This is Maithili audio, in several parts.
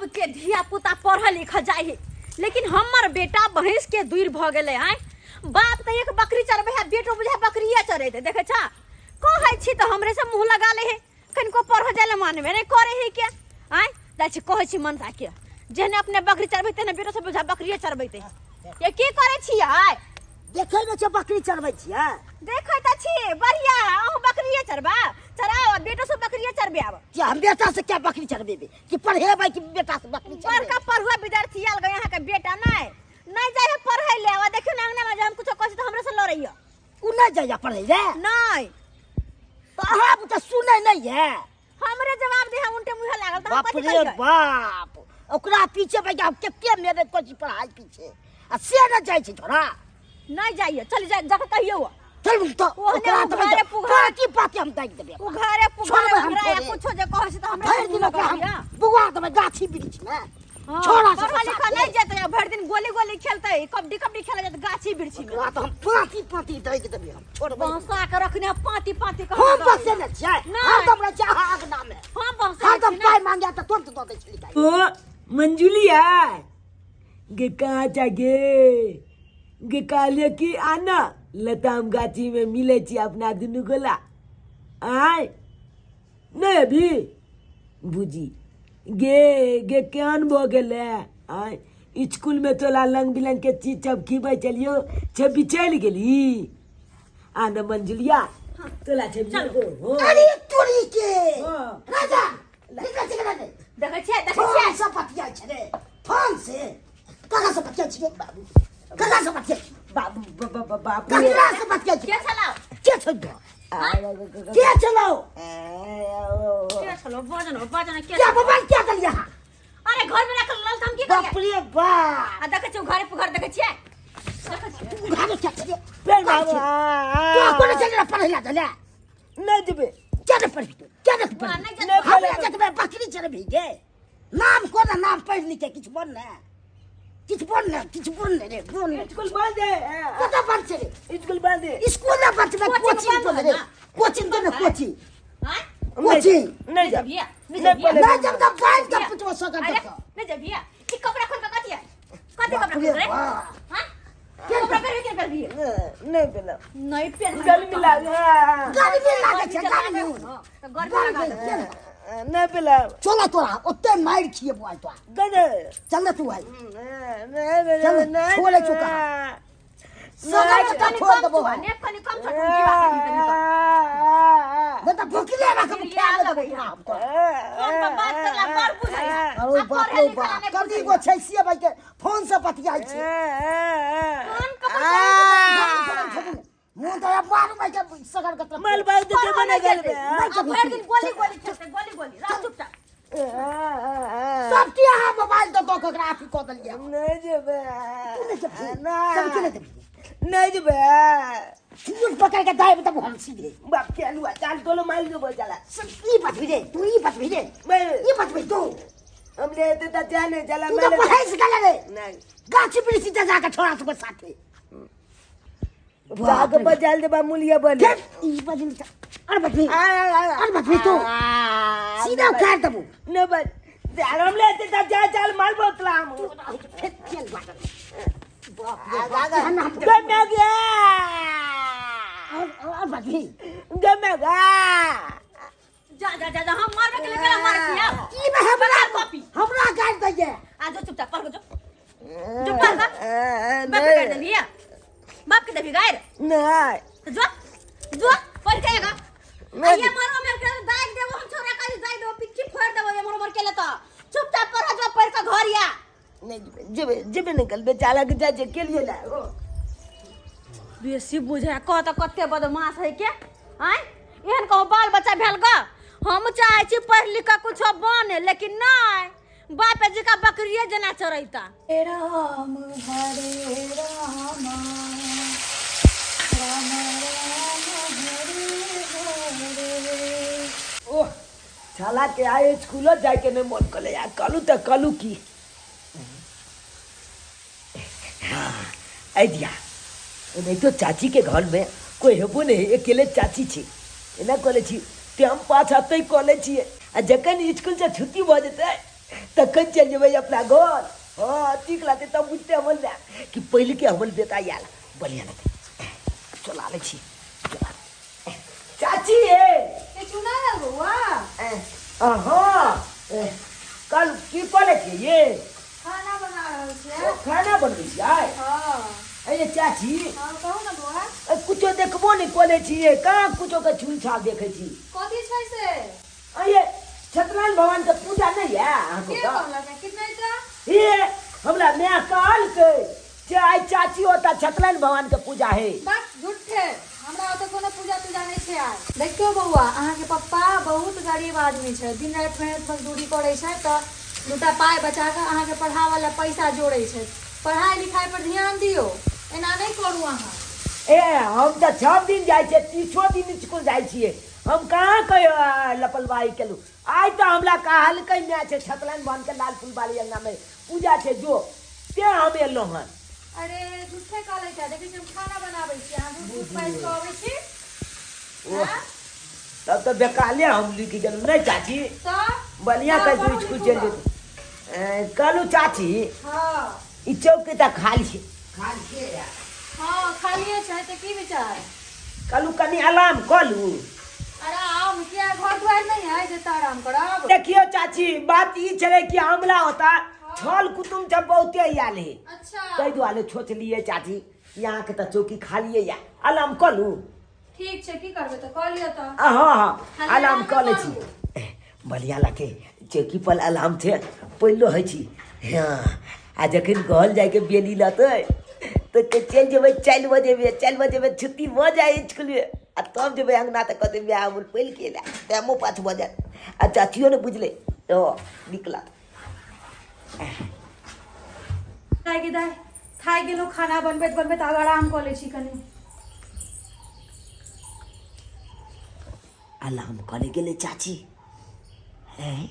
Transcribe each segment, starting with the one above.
सबके धिया पुता पढ़ल लिखल जाइ है, लेकिन हमर बेटा भैंस के दूर भऽ गेलै। आय बाप तऽ एक बकरी चरबै है, बेटो बुझा बकरिए चरेतै। देखै छा, कहै छी तऽ हमरे से मुँह लगा ले है, कनिको पढ़ जाय लए मानबे नहि करे है के। आय जाइ छी, कहै छी मनसा के, जेहने अपने बकरी चरबै तेहने बेटो सब बुझा बकरिए चरबैते। ये की करै छी आय? देखै नहि छै बकरी चरबै छियै? देखै तऽ छी। बढ़िया, अहूँ बकरिए चरबा चराओ आ बेटो सब बकरिए चरबे आब। कि हम बेटा से क्या बकरी चरबेबे? कि पढ़ेबै कि बेटा से बकरी चरबेबै? बड़का पढ़ुआ विद्यार्थी आयल गए अहाँके बेटा, नहि नहि जाइ है पढ़ै ले। आ देखियौ ने, अंगना में जे हम कुछो कहै छी तऽ हमरे से लड़ैया। उ नहि जाइया पढ़ै ले? नहि। तऽ अहाँ तऽ सुनै नहि है। हमरे जवाब दे, हम उल्टे मुँहे लागल तऽ हम बाप कथी रे करियै? बाप, ओकरा पीछे भैया हम कते मेहनत करै छी पढ़ाई पीछे, आ से नहि जाइ छै छोड़ा। नहि जाइए, चल जा, जाके कहियौ। चल तऽ ओहने ओकरा तऽ उघारे भैया पुघारे। पाती पाती हम दागि देबै। उघारे पुघारे छोड़बै हम हमरा या थोड़े। कुछो जे कहै छै तऽ हमरा भरि दिन ओकरा हम बुआ देबै गाछी वृक्ष मे। छोड़ा सब पढ़ल लिखल नहि जेतै, आ भरि दिन गोली गोली खेलतै, कबड्डी कबड्डी खेले जेतै गाछी वृक्षी में। ओकरा तऽ हम पाती पाती दागि देबै, हम छोड़बै। बहसा के रखने पाती पाती के। हम बसे ने छियै। नहि। हरदम रहै छै अहाँ अगना मे। हम बहसा हरदम पाइ मांगे तऽ तुरंत दऽ दै छली। ओ मंजुलिया गे, कहाँ जा गे? गे कहलिए कि आना लताम गाछी में मिले छी अपना दुनू गोला। आय नहीं अभी बुझी गे। गे केहन भऽ गेलै? आय स्कूल में तोला रंग बिरंग के चीज सब खिबै चलियो छे, बिचैल गेली। आ न मंजुलिया, तोला छे। चलो। हो। अरे तोरी के। हाँ। राजा निकल छै रे। देखै छियै, देखै छियै। फोन से पतिया छै रे, फोन से ककरा से पतिया छियै बाबू? ककरा से पतिया छियै? बाबू बाबू, ककरा से पतिया छियै? के छलाउ? के छौ? के छलौ? के छलौ? बजन बजन, के क्या छलौ? मोबाइल क्या देलियै अहाँ? अरे घर में रखल रहल तऽ हम की बाप करियै? रे बाप। आ देखै छियै घरे पुघर, देखै छियै, देखै छियै। घरे क्या छियै? पेड़ बाबू। तू कोने चल रे पढ़ै ला चले? नहीं देबे। क्या ने पढ़ी तू? क्या ने वाह, पढ़ी? नहि जेतै। नहि। हमरा जतबे बकरी चरबी गे, नाम कोना नाम पढ़ि लिख के किछु बन ने, किछु बन ने, किछु बन ने रे, बन ने। स्कूल बंद है। कतऽ बंद छै रे? स्कूल बंद है। स्कूल ने बंद छै? कोचिंग कोचिंग बंद तो रे है ना? कोचिंग तो ने कोचिंग। आँय? कोचिंग। नहीं जा। जबिया नहीं। नहीं। जबिया। पढ़े। नहीं जब तक बांध के पुछबो सकर। अरे देखो। नहीं जबिया, ई कपड़ा खोल के कथी है? कथी कपड़ा बाप रे खोल रे? बाप। हाँ, कपड़ा पहनबे के पहनबी? नहीं पहना। नहीं पहन। गर्मी लागे। गर्मी लागै छै, गर्मी। तऽ गर्मी लगा दे। नहीं पहना। चल, तोरा ओते मारि खिएबो आइ तोरा। गदे। चल ने तू आइ। नहीं। चल, नहीं। छोड़े चुका। सगर के कनि छोड़ कम देबो। छुआ ने, कनि कम छुआ, जीवा कनि कनि कम। नहीं तऽ भुखले रखब, बिरिया खा लेबो लगैया। तोरा हम तोरा। फोन पर बात करला बड़ बुझैया। अरे आ बाप पढ़े रे लिखला बाप, नहि कभी बुझैया। गो छै से भाई के फोन से बतियाइ छै। फोन के बतियाइ। मुंह तो अब मारू भाई के सगर के तरफ। मल बाल दे पढ़ो बने नहि गल जेतै। में। आ भरि दिन गोली गोली खेलतै, गोली गोली। रह चुपचाप। सब की अहाँ मोबाइल दऽ दऽ के ओकरा अथी कऽ देलियै। नहीं जेबे। तू नहि जेबही? सब के नहि जेबही? नहीं जेबे। चूर पकड़ के दाबि देबो हम सीधे। बाप के आलू चाल तोलो माल देबो चला। सब ई बतबी रे तू, ई बतबी रे। मैं ई बतबी तू। हम ले ते त जाने चला। तू तऽ पढ़ै से गेले रे। नहीं। गाछी वृक्षी जा जाके छोड़ा सबके साथे। जाके बजाल देबा मुलिया बने। फिर ई बजल, अरे बतबी, अरे बतबी तू, सीधा उखाड़ देबो। न बस हम ले ते त जा चल माल बोतला हम। फिर चल बाटल। बाप रे बाप, एहन हम गमे गया। और बतबी। गमे गा। जा जा जा जा, हम मारबे के लिए केना मारै छी आब? ई में हमरा कॉपी। हमरा गाड़ि दैये। आ जो चुपचाप पढ़ जो, जो पढ़ गा। बाप के गाड़ि देबही? बाप के देबही गाड़ि? नहीं। तऽ जो जो पढ़ के आएगा। आइए मारो मेरे के दाग देबो हम, छोरा का दाग देबो, पिट्ठी फोड़ देबो एमर उमर के ले। तऽ चुपचाप पढ़ जो, पढ़ के घर या। नहीं जेबे, जेबे निकल बे चाला के जा जे के लिए ला। बेसी बुझे कह तऽ कते बदमाश है के। आँय, एहन कहूँ बाल बच्चा भेल ग? हम चाहै छी पढ़ि लिख कऽ कुछो बने, लेकिन नहि, बाप जी का बकरिए जेना चरैता। राम हरे राम राम राम हरे हरे। ओह छाला के आए स्कूलो जाए के नहीं मन कले यार। कलू तऽ कलू की। हाँ आइडिया, नहीं तो चाची के घर में कोई हेबो नहीं, अकेले चाची छी। एना कऽ लै छी, टाइम पास हतै कऽ लै छियै, आ जखन स्कूल से छुट्टी भऽ जेतै तखन चलि जेबै अपना घर। हँ, ठीक लगतै तब बुझतै हमर माय कि पहिलके हमर बेटा आयल। बढ़िआँ लगतै। चला लै छी, चला। चाची हे। किछु नहि भेल बौआ। हँ, कल की करै छियै ये? खाना बना रहल छियै। ओ, खाना बनबै छियै? हँ। अरे चाची। हँ, कहू ने बौआ। कुछो देखबो नहि करै छियै, कहाँ कुछो के छूल छाल देखै छी। कथी छै से? अरे सत्यनारायण भगवान के पूजा नहीं है अहाँके? के तऽ कहलक है कि नहि तऽ? हे, हमरा माय कहलकै जे आइ चाची ओतऽ सत्यनारायण भगवान के पूजा है। बस झूठे, हमरा ओतऽ कोनो पूजा तूजा नहि छै आइ। देखियौ बौआ, अहाँके पप्पा बहुत गरीब आदमी छै, दिन राति मेहनत मजदूरी करै छै तऽ दूटा पाइ बचा कऽ अहाँके पढ़ाबऽ लए पैसा जोड़ै छै। पढ़ाइ लिखाइ पर ध्यान दियौ, एना नहि करू अहाँ। ए, हम तऽ सब दिन जाइ छियै, 30 दिन स्कूल जाइ छियै, हम कहाँ कहियो लापरवाही केलहुँ। आइ तऽ हमरा कहलकै माय छै सत्यनारायण भगवान के लाल फुलबाड़ी अंगना में पूजा छै, जो ते हम एलहुँ हन। अरे झूठे कहलै छै, देखै छी हम खाना बनाबै छी, अहाँ झूठ झूठ बाजि कऽ अबै छी। ओह, तब तऽ बेकाले हम लिखि गेलहुँ नहि चाची? तऽ बढ़िआँ तऽ कहि पढ़ू स्कूल लिखू चलि गऽ। जेतै। कहलहुँ चाची, हँ। ई चौकी तऽ खाली छै, खाली छै। हँ, खालिए छै, तऽ की विचार? कहलहुँ कनि आराम कऽ लू। आराम किया, घर दुआरि नहि है जे आराम करब? देखियौ चाची, बात ई छलै कि हमरा ओतऽ छल कुटुम सब बहुते आयल है। अच्छा। ताहि दुआरे सोचलियै चाची कि अहाँके तऽ चौकी खालिए यऽ, आराम कऽ लू। ठीक छै, की करबै तऽ कऽ लिअ तऽ। हँ हँ, खाली आराम आरामे कऽ लै करू। छी। बढ़िआँ लगतै, चौकी पर आराम छै पड़लो होइ छी। हँ, आ जखन घर जाइके बेली रहतै तऽ चलि जेबै 4 बजेमे, 4 बजेमे छुट्टी भऽ जाइ इसकुलमे आ तब जेबै अङ्गना तऽ कहतै माय हमर पड़ि गेल, टाइमो पास भऽ जायत आ चाचियो ने बुझलै तऽ नीक लागत। दाइ गे दाइ, थाकि गेलहुँ खाना बनबैत बनबैत, आब आराम कऽ लै छी कनि। अलार्म करै गेलै चाची। हैं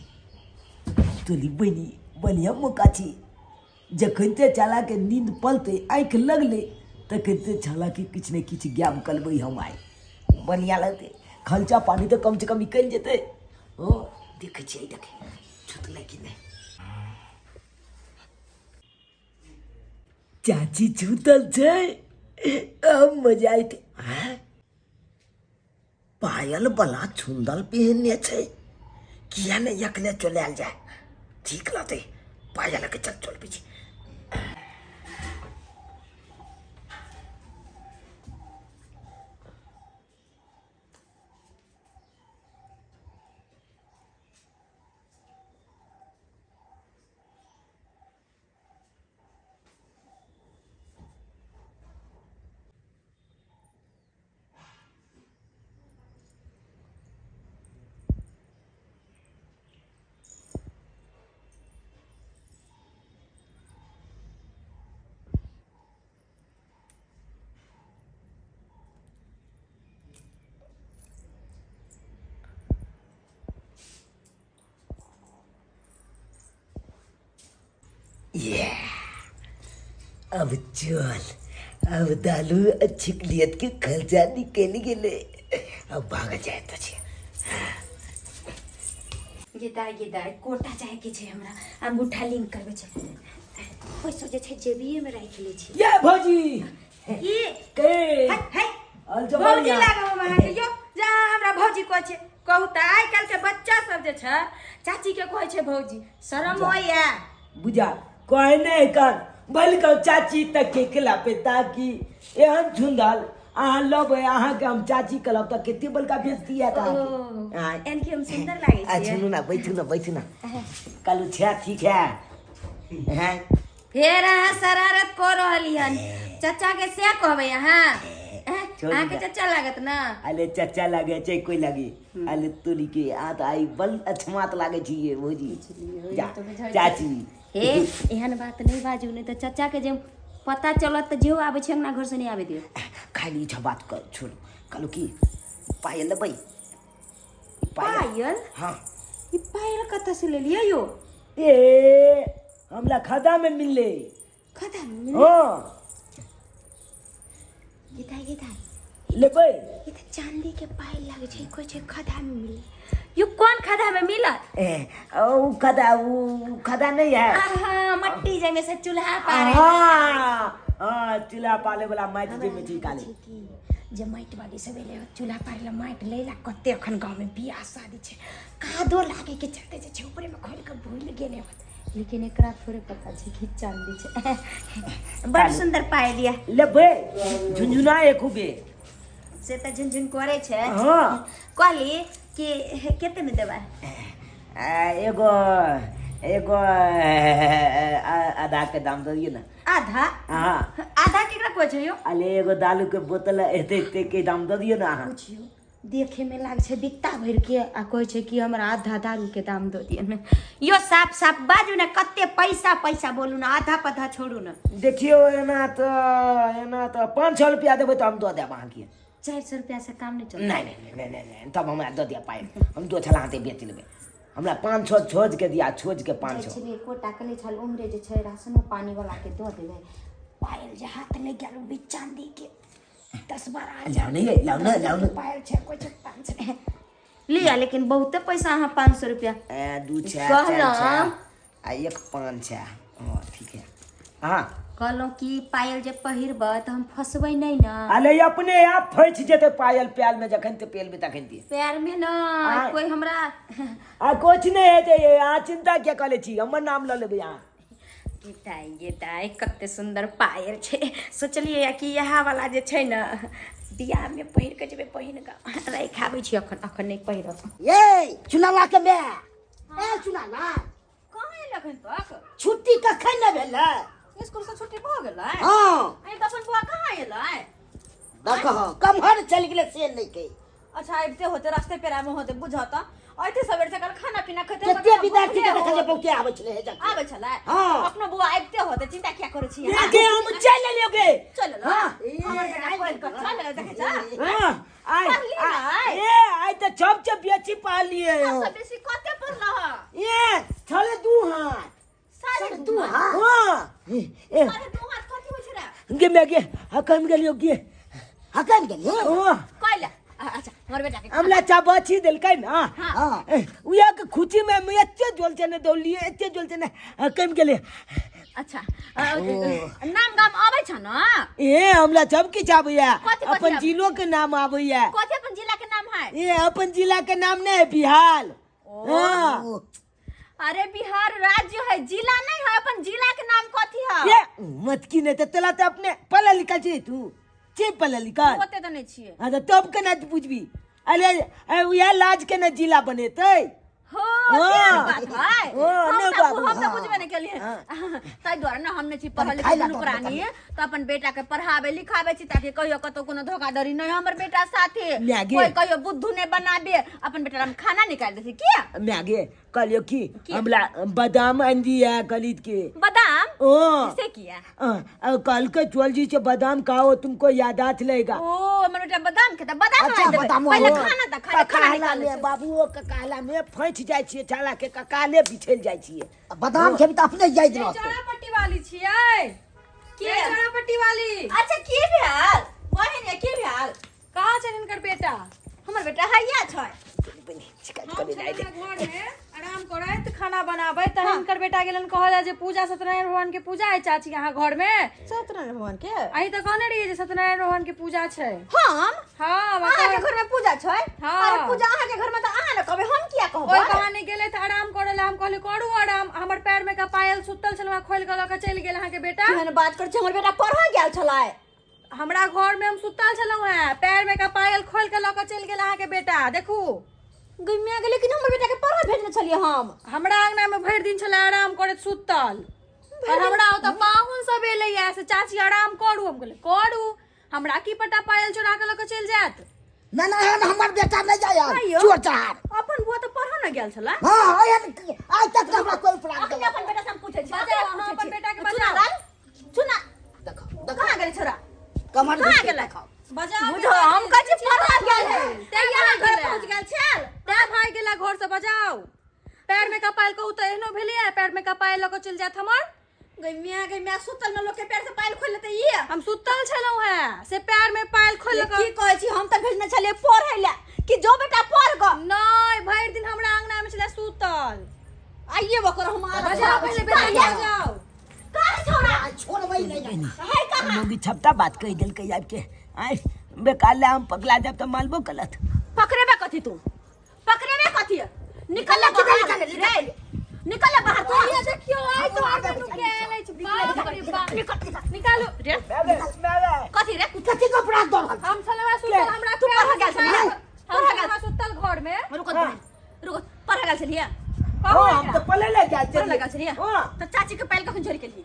तोली बनी, बढ़िआँ मौका छी। जखन ते चालाके नींद पलतै, आँखि लगलै, तखन ते चालाके किछु ने किछु ज्ञान करबै हम आइ। बढ़िआँ लगतै, खर्चा पानी तऽ कमसँ कम निकलि जेतै। हँ, देखै छियै, देखै छुटलै कि नहि। चाची छूतल छै, अब मजा अयतै। आँय, पायल बला छुंदल पहिनने छै, किया ने एकले चलायल जाय, ठीक रहतै। पायल के चल चलबै छी। ये अब चल, अब दालू अच्छी लियत के खर्चा निकल गेले, अब भाग जाए तो छे। गे दाइ, गे दाइ, कोटा जायके छै हमरा, अंगूठा लिंक करबै छै, पैसो जे छै जेबिए में राखि लै छी। ये भौजी। की? के है है हाल चाल? भौजी बढ़िया। लागब हम अहाँके यौ, जे अहाँ हमरा भौजी कहै छै। कहू तऽ, आइ काल्हि के बच्चा सब जे छै चाची के कहै छै भौजी, शरम होइया? बुझा कहै नहि कर बल कह चाची तक के खिला पे ताकि एहन छुंदल अहाँ लबै, अहाँके हम चाची कहलब तऽ कते बड़का बेइज्जती हैत अहाँके। ओ, एहन कि हम सुन्दर लागै आ छियै? सुनू ना, बैठू ना, बैठू ना। कहलू छै ठीक है हैं? फेर अहाँ शरारत कऽ रहली हन चाचा के, से कहबै अहाँ? हैं? छोड़ू अहाँके ना। चाचा लागत ना? अरे चाचा लागे छै कोई लागे, अरे तोरी के आ तऽ आई बल अछमात लागे छी ये भौजी। जा चाची। हे, एहन बात नहि बाजू, नहि तऽ चाचा के जे पता चलत तऽ जेहो आबै छै अंगना घर से नहि आबै दियौ। खाली ई बात कर छोड़ू, कहलू की पायल लेबै? पायल? हाँ। ई पायल कतऽ से लेलियै यौ? ए, हमरा खदा में मिलले। खदा में मिलले? हाँ। गेदाइ, गेदाइ, लेबै ई तऽ चांदी के पायल लागै छै कोइ छै खदा में मिले यो कोन खदा में मिलत ए, ओ खदा उ खदा नहीं है आहा मट्टी जामे से चूल्हा पारे हाँ हाँ चूल्हा पाले वाला माटि जे में छै काले छै कि जे माटि वाली सब एलै चूल्हा पारे ला माटि लै ला कते अखन गाँव में बियाह शादी छै कादो लागे के चलते जे छै ऊपरे में खोलि के भूल गेलै होत लेकिन एकरा थोड़े पता छै कि चांदी छै बड़ सुंदर पायल ये लेबै झुनझुना एक खूबे से तऽ झुनझुन करै छै हाँ कहली कि कते में देबै आ, एगो एगो आधा के दाम दऽ दियौ ने आधा हाँ आधा केकरा कहै छै यौ अले एगो दालू के बोतल एते एते के दाम दऽ दियौ ने अहाँ बुझियौ देखे में लाग छै बित्ता भरि के आ कहै छै कि हमरा आधा दारू के दाम दऽ दिअ ने यो साफ साफ बाजू ने कते पैसा पैसा बोलू ने आधा पधा छोड़ू ने देखियौ एना तऽ 500 रुपया देबै तऽ हम दऽ देब अहाँके। 400 रुपया से काम नहीं चलता। नहीं नहीं नहीं नहीं नहीं, तब हमरा दऽ दिअ पाइ, हम दोसर हाथे बेच लेबै। हमरा 500 छोज के दिया, छोज के 500। छलियै कोटा कले छल उम्हरे जे छै राशनो पानी वाला के दऽ देबै। पायल जे हाथ लागि गेल ओ भी चांदी के 10-12 हजार। लाउ ने यै, लाउ ने, लाउ ने। पायल छै कोइ छै 500 लिअ, लेकिन बहुते पैसा अहाँ 500 रुपया। ए, दू छः चारि कहलहुँ। छः आ एक पाँच छः। हाँ ठीक है, हाँ। कहलहुँ कि पायल जे पहिरबै तऽ हम फसबै नहि ने? अले अपने आप फँसि जेतै पायल प्याल में, जखन ते पेलबै तखन ते। पैर में न। आय। कोई हमरा आ कुछ नहि हेतै यै, अहाँ चिन्ता किया कऽ लै छी? हमर नाम लऽ लेबै अहाँ। गे दाइ, गे दाइ, कते सुन्दर पायल छै। सोचलियै कि इएह वाला जे छै ने बियाहमे पहिर कऽ जेबै, पहिन कऽ राखि आबै छी। अखन अखन नहि पहिरब। ये चुनाला के माय, ए चुनाला। कहाँ एलै अखन तक? छुट्टी कखन ने भेलै? स्कूल से छुट्टी भऽ गेलै? हाँ। आइ तऽ अपन बौआ कहाँ एलै? देखह कम्हर चलि गेलै से नहि कहि। अच्छा, आबिते होते, रास्ते पेरा में होते। बुझऽ तऽ ऐते सवेर सकाल खाना पीना खेते। कते विद्यार्थी के देखलियै बहुते आबै छलै हे जाके। आबै छलै? हाँ। अपनो बौआ आबिते होते, चिंता किया करै छी? गे हम चलि एलियौ गे। चल। हाँ। हमर बेटा पढ़ि कऽ चल एलै, देखै छा? हाँ, आइ पढ़ली ने आइ? ए आइ तऽ सब से बेसी पालिए। सबसँ बेसी कते पढ़लह? ए 2.5 हाथ। 2.5 हाथ? हाँ ए ए, 2.5 हाथ कथी होइ छै रे? गे मैं गे हकम गेलियो गे। हकम गेलियै? हाँ। कैला? अच्छा, हमर बेटा के हमला चाबची देलकै ना। हाँ। उया के खुची में हम एते जोल से ने दौड़लिए, एते जोल से ने हकम गेलिए। अच्छा, नाम गाम आबै छ न? ए हमरा सब किछु आबैया। कथी कथी अपन आबै? जिलो के नाम आबैया। कथी अपन जिला के नाम है? ए अपन जिला के नाम नहीं है बिहार। हाँ। अरे बिहार राज्य है, जिला नहीं है। अपन जिला के नाम कथी है? ये मत की नहीं तो तला तो अपने पढ़ल लिखल छी तू छी पढ़ल लिखल? ओते तऽ नहि छियै। हाँ तो तब केना तू बुझबी? अरे उएह लाज के ने जिला बनेतै। हो। हाँ। तेहन बात है। हाँ, हम नहि तऽ बाबू, हम तऽ हाँ। बुझबे नहि केलियै। ताहि दुआरे ने हम नहि छी पढ़ल खाइ लिखल ला दुनू दऽ प्राणी, तऽ अपन बेटा के पढ़ाबे लिखाबे छी ताकि कहियो कतौ कोनो धोखाधड़ी नहि हमर बेटा साथे। माय गे। कोई कहियो बुद्धू नहि बनाबे। अपन बेटा हम खाना निकालि दै छी किया? माय गे, कहलियौ कि हमरा बादाम आनि दिया खरीद के। बादाम? ओ। से किया? कहलकै चल जी से बादाम खाओ, तुमको यादाश्त रहेगा। ओ हमर बेटा बादाम खेता? बादाम अच्छा, आनि देबै। बादामो पहिले आनि। खाना तऽ खा ले, खाना ककाला निकालै में छै। बाबूओ ककाला में फंसि जाइ छियै, छाला के ककाले बिछल जाइ छियै। बादाम खेबी तऽ अपने याद रहतौ। चौड़ा पट्टी वाली छियै? के? चौड़ा पट्टी वाली। अच्छा, की भेल बहिन? ये की भेल? कहाँ छनि हिनकर बेटा? हमर बेटा हैया छै। हम छलहुँ घर में आराम करैत, खाना बनाबैत, तऽ हिनकर बेटा गेलन कहल जे पूजा सत्यनारायण भगवान के पूजा है चाची अहाँ घर में। सत्यनारायण भगवान के? अहीं तऽ कहने रहियै जे सत्यनारायण भगवान के पूजा छै। हम? हाँ। अहाँके घर में पूजा छै? हाँ। अरे पूजा अहाँके घर में तऽ अहाँ ने कहबै, हम किया कहबै? ओहि बहाने गेलै तऽ आराम करे ला। हम कहलियै करू आराम। हमर पैर में का पायल सुतल छलहुँ, खोलि कऽ लऽ कऽ चलि गेल अहाँके बेटा। केहन बात करै छै? हमर बेटा पढ़ऽ गेल छलै। हमरा घर में हम सुतल छलहुँ हेँ, पैर में का पायल खोलि कऽ लऽ कऽ चलि गेल अहाँके बेटा, देखू। गैमिया गेलै, लेकिन हमर बेटा के पढ़ऽ भेजने छलियै हम। हमरा अंगना में भरि दिन छलै आराम करैत सुतल, और हमरा ओतऽ पाहुन सब एलैया से चाची आराम करू। हम कहलियै करू, हमरा की पता पायल चोरा कऽ लऽ कऽ चलि जायत। ना ना, एहन हमर बेटा नहि जाय आइयो। चोर चहार। अपन बुआ तऽ पढ़ऽ ने गेल छलै। हाँ, एहन आइ तक तऽ हमरा कोई अपराध अखने अपन बेटा से हम पूछै छी। बजाउ, अखने अहाँ पूछै अपन छी। बेटा के चुना बजाउ। लाल, चुना। देखो देखो। कहाँ गेलै छोरा? कमर कहाँ गेलै? बजाउ। बुझो हम कहै छी पढ़ऽ गेल है। तैं यहाँ भागि घर गेलै। पहुँच गेल छल। तैं भागि गेला घर से। बजाउ, पैर में का पायल कहू तऽ एहनो भेलैया, पैर में का पायल लऽ कऽ चलि जायत हमर। गई मियां, गई मियां, सुतल में लोग के पैर से पायल खोल लेते ई। हम सुतल छलहुँ हैं से पैर में पायल खोल की कहै छी, हम तऽ भेजने छलियै पढ़ै लए कि जो बेटा पढ़ ग। नहि, भरि दिन हमरा अंगना में छलै सुतल। आइए ओकर हम आर बजाओ पहिले बेटा, बजाओ। कहाँ छौड़ा? आ छोड़बै नहि। है कहाँ? मौगी छपटा बात कहि देलकै आबि के। आँय बेकार ले हम पकड़ा जाब तऽ मालबो गलत। पकड़ेबे कथी तू? पकड़ेबे कथी? निकल ले बाहर। निकल, निकल। रे, निकल ले बाहर तू। ये देखियो, आइ तो आर में नुके आयल अछि। बाप रे बाप। निकल, निकल। निकालू। रे, कथी रे? कथी के अपराध दऽ रहल छी? हम छलहुँ सुतल, हमरा तू पढ़ऽ गेल छलियै? हम पढ़ऽ गेल छलहुँ सुतल घर में। रुको रुको, पढ़ऽ गेल छलियै? कहू हाँ, हम एकरा। तऽ पढ़े लए गेल पढ़ऽ छलियै। गेल छलियै? हाँ। तऽ चाची के पायल कखन चोरी केलियै?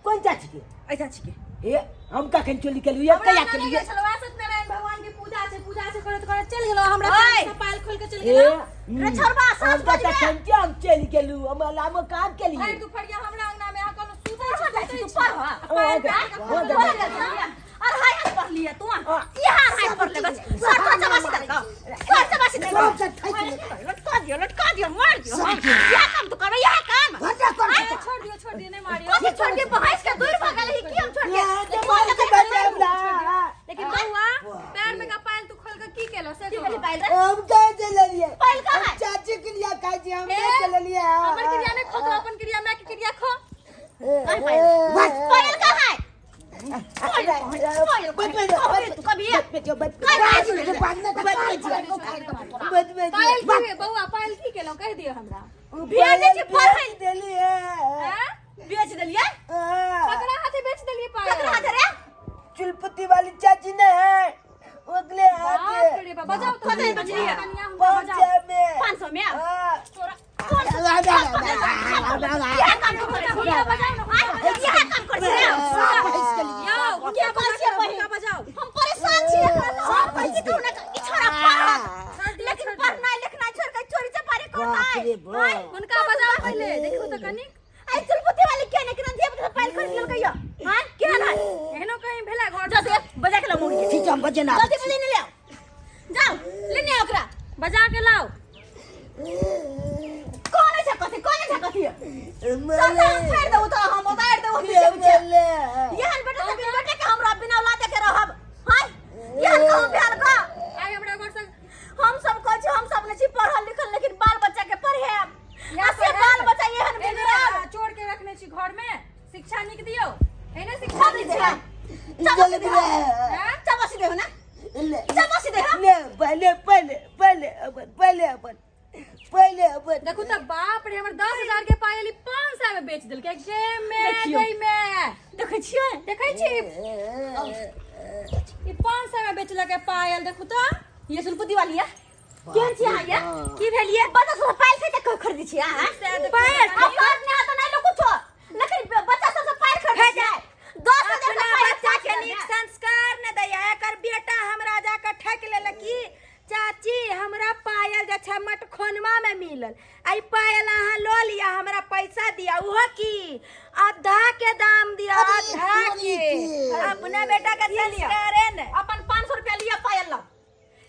कोन चाची के? एहि चाची के। ए, हम कखन चोरी केलियै? हमरा कहिया अंगना नहि केलियै? गेल छलहुँ, वएह सत्यनारायण भगवान के पूजा छै, पूजा छै करैत करैत चलि गेलहुँ, हमरा ओए। पैर से पायल खोलि के चलि ए, गेलहुँ। रे छोड़बा, साँझ हम तऽ बज गेल। तखन के हम चलि गेलहुँ, हम अलामो काम केलियै। भरि दुपहरिया हमरा अंगना में अहाँ कहलहुँ सुतै छी, पढ़ऽ जाइ छी सुतै तू, छी। पढ़ऽ। आ पायल हाँ, पहन के हाँ, खोलि पढ़ऽ के गेल छलियै? और हाय हाथ पढ़ लिया तू, यहाँ हाथ पढ़ ले बस। सर तो चबासी दे, सर चबासी दे। सब के ठकि लेतै। लटका दियो, लटका दियो, मार दियो। सब के। यह काम तो करबे, यह काम। घंटा कर आय, देतै। छोड़ दियो, छोड़ दियो, नहीं मारियो। कथी छोड़ के भैंस के दूर भगल ही की हम छोड़ के? ए, तऽ मार के बचाब ला। लेकिन बउआ, पैर में का पायल तू खोल के की केलो से की कहू। भेलै पायल रे? हम कहे चललियै? पायल कहाँ है? हम चाची के लिए खाइ छी, हम ए, नहि चललियै। हमर क्रिया नहीं खो, तो अपन क्रिया मैं के क्रिया खो। कहाँ पायल? पायल कहाँ है? पायल कहाँ है? पायल कहाँ है? कभी बाजू रे, बाजू ने तऽ खाइ छी। पायल की बउआ, पायल की केलो कह दियो हमरा। भेजै छी पढ़ै। देलियै। हैं? बेच देलियै? ककरा हाथे बेच देलियै पायल? ककरा हाथे रे? चुलपुती वाली चाची ने है ओकरे बाप हाथे। रे बाप, बजाओ तो। कते बेचलियै? कनिया हमरा पाँच बजाओ। सौ में। 500 में? हाँ। तोरा इएह काम तू करै छी? हुनका बजाओ ने, हुनका बजाओ। इएह काम करै छी रे? सब भैंस के लिए। यौ, के कहै छियै बहिन? हुनका बजाओ। हम परेशान छी एकरा से। हम कहै छी कहू ने ई छोरा पढ़त, लेकिन पढ़नाइ लिखनाइ छोड़ के चोरी चपारी बाप करतै। रे बाप। हुनका बजाओ पहिले, देखू तऽ कनिक। आई चुलपुती वाली के ने केना धिया पुता पायल खरीद लेलकै यो? हां, केहन है? एहनो कहीं भेला घर? जा दे, बजा के लाओ मुर्गी। ठीक छै, हम बजेना। जल्दी बजे ने ले आओ। जाओ लेने आओ ओकरा। बजा के लाओ। कोन छै कथी, कोन छै कथी? चल चल, छोड़ दे, तो हम उतार दे पीछे पीछे। एहन बेटा से बिन बेटे के हमरा बिना औलाद के रहब। हां, एहन कहूं भेल का? आइ हमरा घर से हम सब कहै छी हम सब नहि छी पढ़ल लिखल, लेकिन बाल बच्चा के पढ़ेब आ से बाल बच्चा एहन बिगड़ल। चोर के रखने छी घर में, शिक्षा नीक दियौ, एहने शिक्षा चबसी दै दे, छै। चबसी दे, हैं? चबसी दे ना, चबसी दे। ले, पहले पहले पहले अपन, पहले अपन, पहले अपन। देखू तऽ बाप रे, हमर 10,000 के पायल ई 500 में बेच देलकै। गे में देखियौ। गई में देखै छियै? देखै छी, ई 500 में बेचलकै पायल, देखू तऽ। ये सुनपुती वाली है, केहन छी अहाँ ये? की भेल ये? बच्चा सब पायल छै तऽ खरीदै छी अहाँ? पायल आ बात नहि आता नहि लोग कुछो, लेकिन बच्चा सब से पायल खरीदै छियै। 10,000 अपना के पायल बच्चा के 5,000 नीक संस्कार न दैया। एकर बेटा हमरा जाके ठकि लेलक कि चाची हमरा पायल जे छै मटखोनवा में मिलल, एहि पायल अहाँ लऽ लिअ, हमरा पैसा दिअ, ओहो की आधा के दाम दिअ। अरे आधा तोरी के। के। अपना बेटा के संस्कारे ने। अपन 500 रुपया लिअ, पायल लऽ।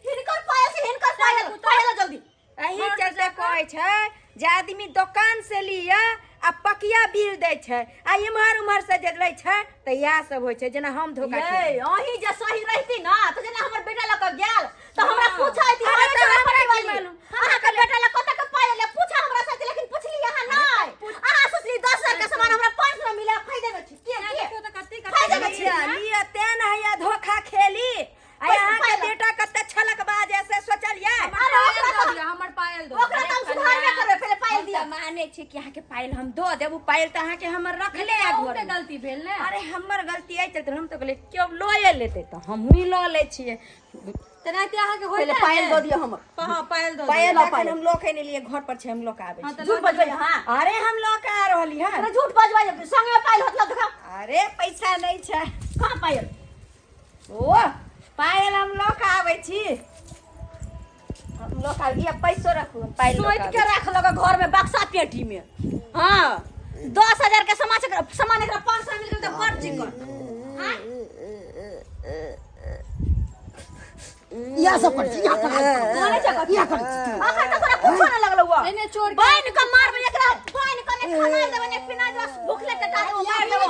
हिनकर पायल छै, हिनकर पायल, पायल लऽ जल्दी। एही चलते कहै छै जे आदमी दोकान से लिअ आ पकिया बिल दै छै, आ इम्हर उम्हर से जे लै छै तऽ इएह सब होइ छै, जेना हम धोखा ये खेलियै। अहीं जे सही रहती ना तऽ जेना हमर बेटा लऽ कऽ गेल तऽ हमरा पूछैत, अरे अरे तऽ हमरा की वाली मालूम? अहाँके बेटा लऽ कतऽ के पायल ले पूछा हमरा साथ, लेकिन पुछली अहाँ नहि। अहाँ सोचली 10,000 के सामान हमरा 500 में मिले, फायदे में छी के के देखियौ तऽ कते फायदे में छी। लिअ लिअ, तें ने हैया धोखा खेली। आ पैसा अहाँके पायल। बेटा कते छलक बाज है से सोचलियै? हमर अरे पायल ओकरा दऽ तऽ दिअ, हमर पायल दऽ ओकरा तऽ हम सुधारबे करबै, पहिले पायल दिअ। हम तऽ मानै छी कि अहाँके पायल हम दऽ देब, ओ पायल तऽ अहाँके हमर रखले है अहूँके घरमे। गलती भेल ने। अरे हमर गलती एहि चलते, हम तऽ कहलियै केओ लए लेतै तऽ हमहूँ लऽ लै छियै। तेनाहिते अहाँके पहिले होइते पायल दऽ दिअ हमर। हँ, पायल दऽ दिअ। पायल लऽ एखन पायल। हम लऽ के एलियै, घर पर छै, हम लऽ के आबै हँ छी। तऽ झूठ लऽ बजबै अहाँ? अरे हम लऽ के आ रहली हन। अरे झूठ बजबै, संगे पायल होत लऽ देखा। अरे पैसा नहि छै। कहाँ पायल? ओ पायल हम लऽ के आबै छी, हम लऽ के आबै, पैसो रखू, हम पायल लऽ के सोचि आबै के राख लग घर में बक्सा पेटी में। हाँ, 10,000 के सामान सामान एकरा 500 मिल गेल तऽ बड़ चिकन। हाँ? इएह सब करै छी, इएह पढ़ाइ बोलै छै कथी? इएह करै छी। अखन तऽ तोरा कुछो नहि लगलौ हँ। एने चोर के बान्हि कऽ मारबै एकरा, बान्हि कऽ नहि खाना देबै नहि पीना देबै, भूखले टटा देबै, मारि देबै।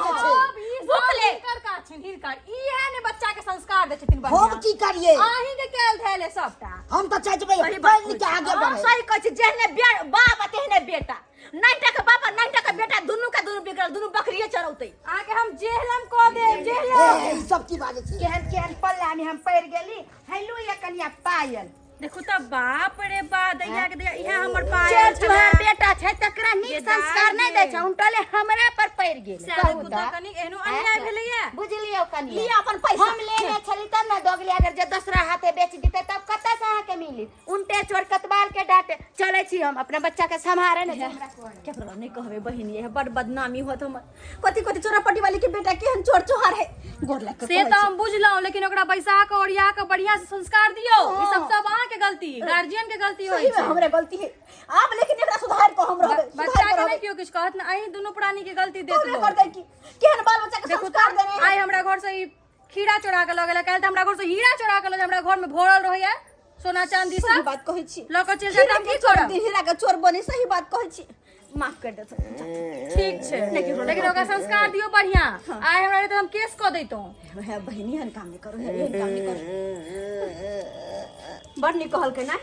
छथिन हिनकर इहे ने बच्चा के संस्कार दै छथिन हम बढ़िया की करिए अहीं के कैल धैल है सबटा। हम तऽ चाहै छियै सही बात पढ़ि लिख के आगे हम बढ़े। सही कहै छी, जेहने बाप आ तेहने बेटा। 9 के बाप आ 9 के बेटा, दुनू के दुनू बिगड़ल, दुनू बकरिए चरौतै। अहाँके हम जेहलम कऽ देब, जेहलम। ए, ई सब की बाजै छी? केहन केहन पल्ला में हम पड़ गेली। हेलो ये कनिया पायल देखू तऽ, बाप रे बा, दैया के दैया, इहे हमर पायल चोर छलै। चुहार बेटा छै तकरा नीक ये संस्कार दाइ नहि दै गे। छै, उनटले हमरा पर पड़ि गेल। सएह कहू देखू तऽ। तऽ, कनिक एहनो अन्याय भेलैया। बुझलियौ कनिया? लिअ अपन पैसा। हम लेने छली तब ने दऽ गेली। अगर जे दोसरा हाथे बेच दिते तब कतऽ से अहाँके मिली? उनटे चोर कतबाल के डांटे चलै छी। हम अपना बच्चा के सम्हारे ने हमरा कोन केकरो नहि कहबै बहिन, ये बड़ बदनामी होत हमर। कथी कथी चोरापट्टी वाली के बेटा केहन चोर चोहार है, गोर लग के से कहै तऽ छी। हम बुझलहुँ, लेकिन ओकरा बैसा कऽ ओरिया कऽ बढ़िया से संस्कार दियौ। ई सब सब अहाँके गलती, गार्जियन के गलती सही होइ में छै। हमरे गलती है आब, लेकिन एकरा सुधार कऽ हम रहबै, सुधार बच्चा कऽ के रहबै। नहि केओ किछु कहत ने, अहीं दुनू प्राणी के गलती देत तोरे लोक। करतै की? केहन बाल बच्चा के देखू संस्कार तऽ, देने है। आइ हमरा घर से ई खीरा चोरा के लऽ गेलै, काल्हि तऽ हमरा घर से हीरा चोरा के लऽ गेलै। हमरा घर में भरल रहैया सोना चांदी सही सब बात कहै छी। लऽ कऽ चलि जायत, हीरा हम के की चोर करब? दिन हीरा के चोर बनी। सही बात कहै छी, माफ कर देत। ठीक छै, लेकिन ओकरा संस्कार दियौ बढ़िया। आइ हमरा रहै तऽ हम केस कऽ दैतहुँ। हे बहिनी, एहन काम नहि करू, हे एहन काम नहि करू। बड़ नीक कहलकै ने?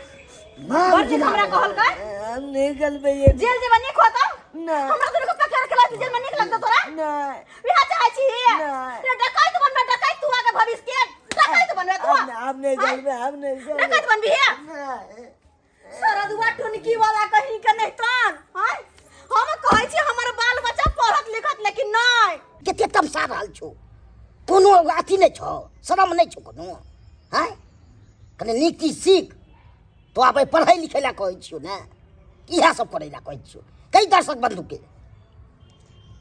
नाम बड़ नीक गिना। हमरा कहलकै। हम नहीं करबै ये। जेल जेबा नीक होता? नहि। हमरा तोरे के पकड़ के लाके जेल में नीक लगता तोरा? नहीं। विहा चाहै छी? नहि। रे डकैत बनबे, डकैत तू आगे भविष्य के डकैत बनबे तू। हम हम नहीं करबै, हम नहीं करबै। डकैत बनबी हे? नहीं। सरदुआ टुनकी वाला कहीं के नहीं तन आय। हम कहै छी हमर बाल बच्चा पढ़त लिखत, लेकिन नहीं। कते तमसा रहल छौ? कोनो अथी नहि छौ, शरम नहि छौ कोनो? आँय, कने नीक चीज सीख। तो आब पढ़ै लिखै लए कहै छियौ ने, इएह सब करै लए कहै छियौ। कई दर्शक बंधुके।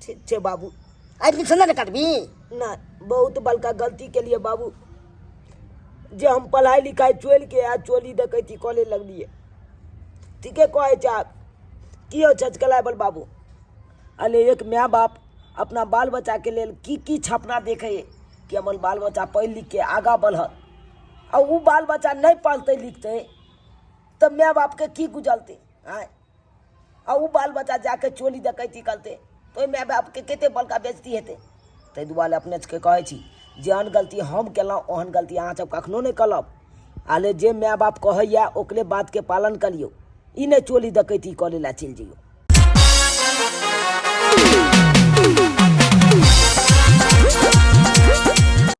ठीक छै बाबू। आइ दिनसँ नहि ने करबी? ना, बहुत बड़का गलती के लिए बाबू, जे हम पढ़ाई लिखाई चोरि के आ चोरी डकैती करे लगलिए। ठीके कहै छै आप। की हो छचकलाय बल बाबू? अरे एक माय बाप अपना बाल बच्चा के लेल की की छपना देखे कि हमर बाल बच्चा पढ़ि लिख के आगाँ बढ़त, आ उ बाल बच्चा नहीं पढ़तै लिखतै तऽ माय बापके की गुजरतै? आँय, आ उ बाल बच्चा जाके चोरी डकैती करतै तऽ ओहि माय बापके कते बड़का बेइज्जती हेतै। ताहि दुआरे अपने सबके कहै छी, जेहन गलती हम केलहुँ ओहन गलती अहाँ सब कखनो नहि करब। आले जे माय बाप कहैया ओकरे बातके पालन करियौ, ई नहि चोरी डकैती करै लए चलि जइयौ।